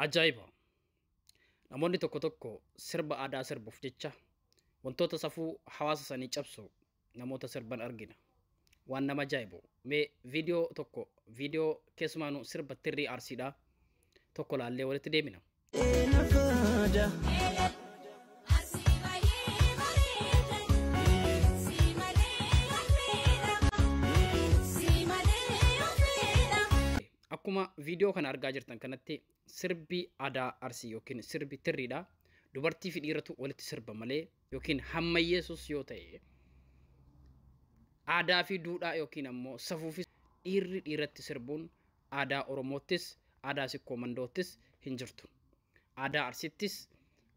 Ajaa'iba! Namoonni tokko tokko sirba aadaa sirbuuf jecha wantoota safuu hawaasa sanii cabsu namoota sirban argina. Waan nama ajaa'ibu. Mee viidiyoo tokko, viidiyoo keessumaanuu sirba tirrii Arsiidhaa tokko laallee walitti deemina. Akkuma viidiyoo kana argaa jirtan kanatti sirbi aadaa Arsii yookiin sirbi tirriidha. Dubartii fi dhiiratu walitti sirba malee yookiin hammayyeessus yoo ta'e aadaa fi duudhaa yookiin ammoo safuu fi dhiirri dhiiratti sirbuun aadaa Oromoottis aadaa Sikkoo Mandoottis hin jirtu. Aadaa Arsittis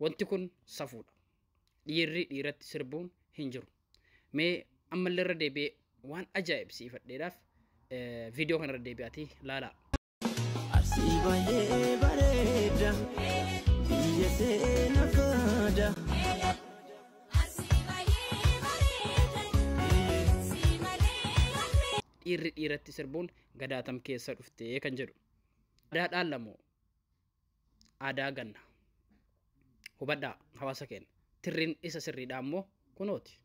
wanti kun safuudha. Dhiirri dhiiratti sirbuun hin jiru. Mee ammallee irra deebi'ee waan ajaa'ibsiifadheedhaaf viidiyoo kanarra deebi'aatii laalaa. Arsii baay'ee bareeda, biyya seena faada. Dhiirri dhiiratti sirbuun gadaatam keessa dhuftee kan jedhu. Aadaa dhaallamoo aadaa ganna. Hubadhaa hawaasa keenya. Tirriin isa sirriidhaa immoo kunooti.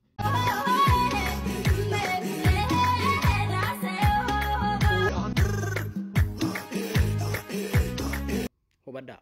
Hubadhaa.